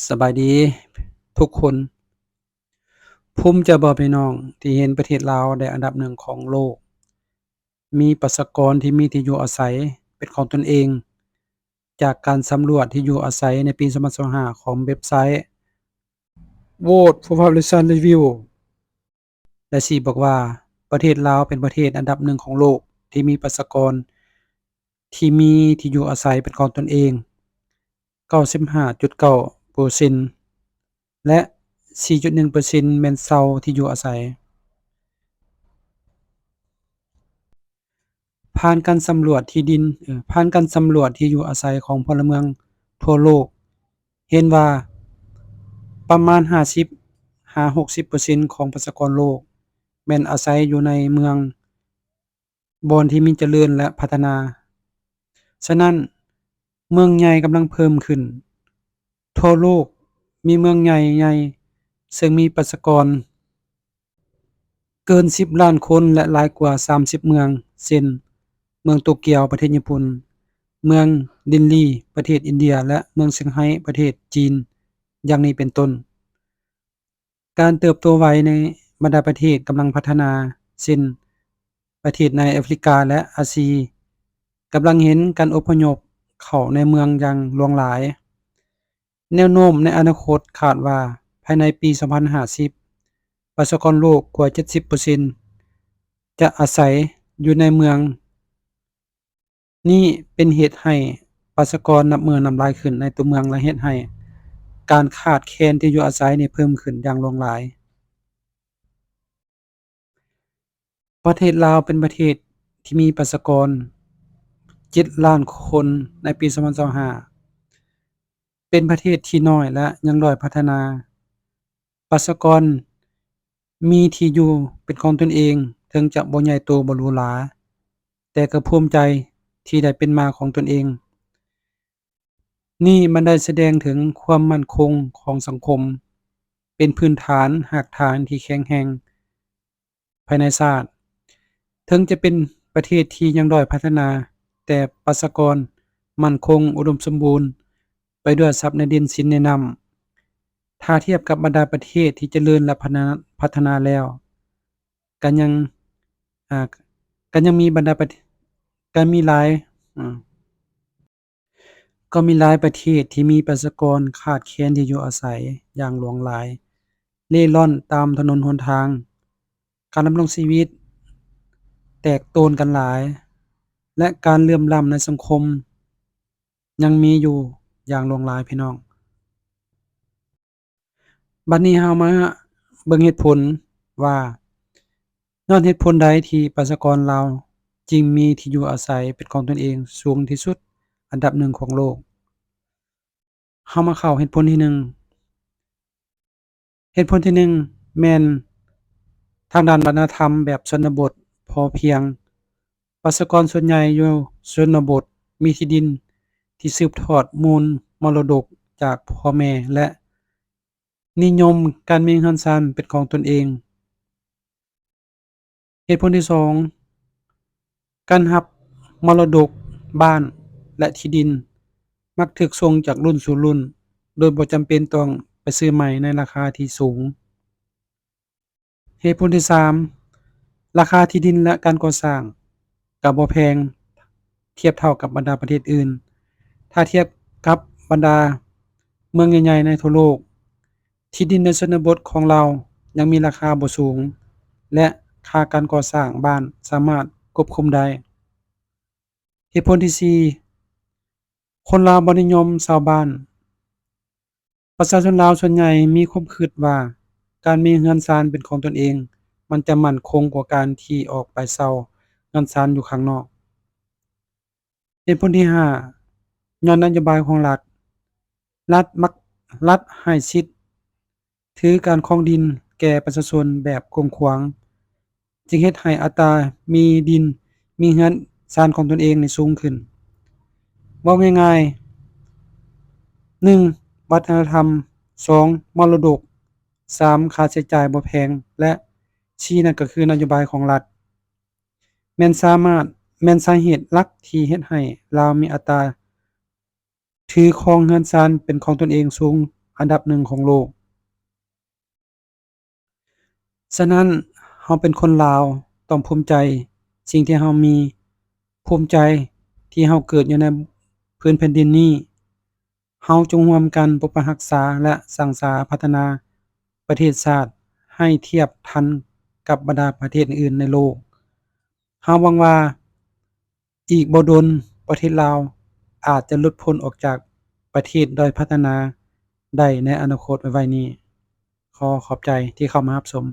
ສະບາຍດີທຸກຄົນ. ພູມໃຈບໍ່ພີ່ນ້ອງ ທີ່ເຫັນປະເທດລາວໄດ້ອັນດັບໜຶ່ງຂອງໂລກ ມີປະຊາກອນທີ່ມີທີ່ຢູ່ອາໄສເປັນຂອງຕົນເອງ ຈາກການສຳຫຼວດທີ່ຢູ່ອາໄສໃນປີສອງພັນຊາວຫ້າຂອງເວັບໄຊ Vote for Population Review ໄດ້ຊີ້ບອກວ່າ ປະເທດລາວເປັນປະເທດອັນດັບໜຶ່ງຂອງໂລກທີ່ມີປະຊາກອນທີ່ມີທີ່ຢູ່ອາໄສເປັນຂອງຕົນເອງ ເກົ້າສິບຫ້າຈຸດເກົ້າເປີເຊັນ ແລະ ສີ່ຈຸດໜຶ່ງເປີເຊັນແມ່ນເຊົ່າທີ່ຢູ່ອາໄສ. ຜ່ານການສຳຫຼວດທີ່ດິນ, ເອີ, ຜ່ານການສຳຫຼວດທີ່ຢູ່ອາໄສຂອງພົນລະເມືອງທົ່ວໂລກ ເຫັນວ່າປະມານຫ້າສິບຫາຫົກສິບເປີເຊັນຂອງປະຊາກອນໂລກ ແມ່ນອາໄສຢູ່ໃນເມືອງ ບ່ອນທີ່ມີຈະເລີນ ແລະ ພັດທະນາ. ສະນັ້ນ, ເມືອງໃຫຍ່ກຳລັງເພີ່ມຂຶ້ນ. ທົ່ວໂລກມີເມືອງໃຫຍ່ໆ ເຊິ່ງມີປະຊາກອນເກີນສິບລ້ານຄົນ ແລະ ຫຼາຍກວ່າສາມສິບເມືອງ ເຊັ່ນ ເມືອງໂຕກຽວ ປະເທດຍີ່ປຸ່ນ, ເມືອງດິນລີ ປະເທດອິນເດຍ ແລະ ເມືອງຊຽງໄຮ້ ປະເທດຈີນ ຢ່າງນີ້ເປັນຕົ້ນ. ການເຕີບໂຕໄວໃນບັນດາປະເທດກຳລັງພັດທະນາ ເຊັ່ນ ປະເທດໃນແອຟຣິກາ ແລະ ອາຊີ ກຳລັງເຫັນການອົບພະຍົບເຂົ້າໃນເມືອງຢ່າງຫຼວງຫຼາຍ. ແນວໂນ້ມໃນອະນາຄົດຄາດວ່າ ພາຍໃນປີສອງພັນຫ້າສິບ ປະຊາກອນໂລກກວ່າເຈັດສິບເປີເຊັນ ຈະອາໄສຢູ່ໃນເມືອງ. ນີ້ເປັນເຫດໃຫ້ປະຊາກອນນັບມື້ນັບຫຼາຍຂຶ້ນໃນຕົວເມືອງ ແລະ ເຮັດໃຫ້ການຂາດແຄນທີ່ຢູ່ອາໄສນີ້ເພີ່ມຂຶ້ນຢ່າງຫຼວງຫຼາຍ. ປະເທດລາວເປັນປະເທດທີ່ມີປະຊາກອນເຈັດລ້ານຄົນໃນປີສອງພັນຊາວຫ້າ ເປັນປະເທດທີ່ນ້ອຍ ແລະ ຍັງດ້ອຍພັດທະນາ. ປະຊາກອນມີທີ່ຢູ່ເປັນຂອງຕົນເອງ, ເຖິງຈະບໍ່ໃຫຍ່ໂຕ, ບໍ່ຫຼູຫຼາ, ແຕ່ກໍພູມໃຈທີ່ໄດ້ເປັນມາຂອງຕົນເອງ. ນີ້ມັນໄດ້ສະແດງເຖິງຄວາມໝັ້ນຄົງຂອງສັງຄົມ, ເປັນພື້ນຖານຮາກຖານທີ່ແຂງແຮງ ພາຍໃນຊາດ. ເຖິງຈະເປັນປະເທດທີ່ຍັງດ້ອຍພັດທະນາ, ແຕ່ປະຊາກອນໝັ້ນຄົງ, ອຸດົມສົມບູນ, ໄປດ້ວຍຊັບໃນດິນສິນໃນນ້ຳ. ຖ້າທຽບກັບບັນດາປະເທດທີ່ຈະເລີນ ແລະ ພັດທະນາ, ພັດທະນາແລ້ວ, ກໍຍັງ, ອາ, ກໍຍັງມີບັນດາປະເທດ, ກໍມີຫຼາຍ, ອາ. ກໍມີຫຼາຍປະເທດທີ່ມີປະຊາກອນຂາດແຄນທີ່ຢູ່ອາໄສຢ່າງຫຼວງຫຼາຍ, ເລ່ລ່ອນຕາມຖະໜົນຫົນທາງ, ການດຳລົງຊີວິດແຕກໂຕນກັນຫຼາຍ ແລະ ການເຫຼື່ອມລ້ຳໃນສັງຄົມຍັງມີຢູ່ຢ່າງຫຼວງຫຼາຍ, ພີ່ນ້ອງ. ບັດນີ້ເຮົາມາເບິ່ງເຫດຜົນວ່າ ຍ້ອນເຫດຜົນໃດທີ່ປະຊາກອນລາວຈຶ່ງມີທີ່ຢູ່ອາໄສເປັນຂອງຕົນເອງສູງທີ່ສຸດອັນດັບໜຶ່ງຂອງໂລກ? ເຮົາມາເຂົ້າເຫດຜົນທີໜຶ່ງ. ເຫດຜົນທີໜຶ່ງແມ່ນທາງດ້ານວັດທະນະທຳແບບຊົນນະບົດພໍພຽງ. ປະຊາກອນສ່ວນໃຫຍ່ຢູ່ຊົນນະບົດມີທີ່ດິນທີ່ສືບທອດມູນມໍລະດົກຈາກພໍ່ແມ່ ແລະ ນິຍົມການມີເຮືອນຊານເປັນຂອງຕົນເອງ. ເຫດຜົນທີສອງ, ການຮັບມໍລະດົກບ້ານ ແລະ ທີ່ດິນມັກຖືກສົ່ງຈາກລຸ້ນສູ່ລຸ້ນ ໂດຍບໍ່ຈຳເປັນຕ້ອງໄປຊື້ໃໝ່ໃນລາຄາທີ່ສູງ. ເຫດຜົນທີສາມ, ລາຄາທີ່ດິນ ແລະ ການກໍ່ສ້າງກໍບໍ່ແພງທຽບເທົ່າກັບບັນດາປະເທດອື່ນ. ຖ້າທຽບກັບບັນດາເມືອງໃຫຍ່ໆໃນທົ່ວໂລກ, ທີ່ດິນໃນຊົນນະບົດຂອງລາວຍັງມີລາຄາບໍ່ສູງ ແລະ ຄ່າການກໍ່ສ້າງບ້ານສາມາດຄວບຄຸມໄດ້. ເຫດຜົນທີສີ່, ຄົນລາວບໍ່ນິຍົມເຊົ່າບ້ານ. ປະຊາຊົນລາວສ່ວນໃຫຍ່ມີຄວາມຄິດວ່າ ການມີເຮືອນຊານເປັນຂອງຕົນເອງ ມັນຈະໝັ້ນຄົງກວ່າການທີ່ອອກໄປເຊົ່າເຮືອນຊານຢູ່ຂ້າງນອກ. ເຫດຜົນທີຫ້າ, ຍ້ອນນະໂຍບາຍຂອງລັດ. ລັດມັກ, ລັດໃຫ້ສິດ ຖືການຄອງດິນແກ່ປະຊາຊົນແບບກວ້າງຂວາງ, ຈຶ່ງເຮັດໃຫ້ອັດຕາມີດິນ, ມີເຮືອນຊານຂອງຕົນເອງນີ້ສູງຂຶ້ນ. ເວົ້າງ່າຍໆ, ໜຶ່ງ ວັດທະນະທຳ, ສອງ ມໍລະດົກ, ສາມ ຄ່າໃຊ້ຈ່າຍບໍ່ແພງ ແລະ ສີ່ ນັ້ນກໍຄືນະໂຍບາຍຂອງລັດ ແມ່ນສາມາດ, ແມ່ນສາເຫດຫຼັກທີ່ເຮັດໃຫ້ລາວມີອັດຕາ ຖືຄອງເຮືອນຊານເປັນຂອງຕົນເອງສູງ ອັນດັບໜຶ່ງຂອງໂລກ. ສະນັ້ນ, ເຮົາເປັນຄົນລາວ ຕ້ອງພູມໃຈສິ່ງທີ່ເຮົາມີ, ພູມໃຈທີ່ເຮົາເກີດຢູ່ໃນພື້ນແຜ່ນດິນນີ້. ເຮົາຈົ່ງຮ່ວມກັນປົກປັກຮັກສາ ແລະ ສ້າງສາພັດທະນາປະເທດຊາດໃຫ້ທຽບທັນກັບບັນດາປະເທດອື່ນໃນໂລກ. ເຮົາຫວັງວ່າ ອີກບໍ່ດົນ ປະເທດລາວອາດຈະຫຼຸດພົ້ນອອກຈາກປະເທດດ້ອຍພັດທະນາໄດ້ໃນອະນາຄົດໄວໆນີ້. ຂໍຂອບໃຈທີ່ເຂົ້າມາຮັບຊົມ.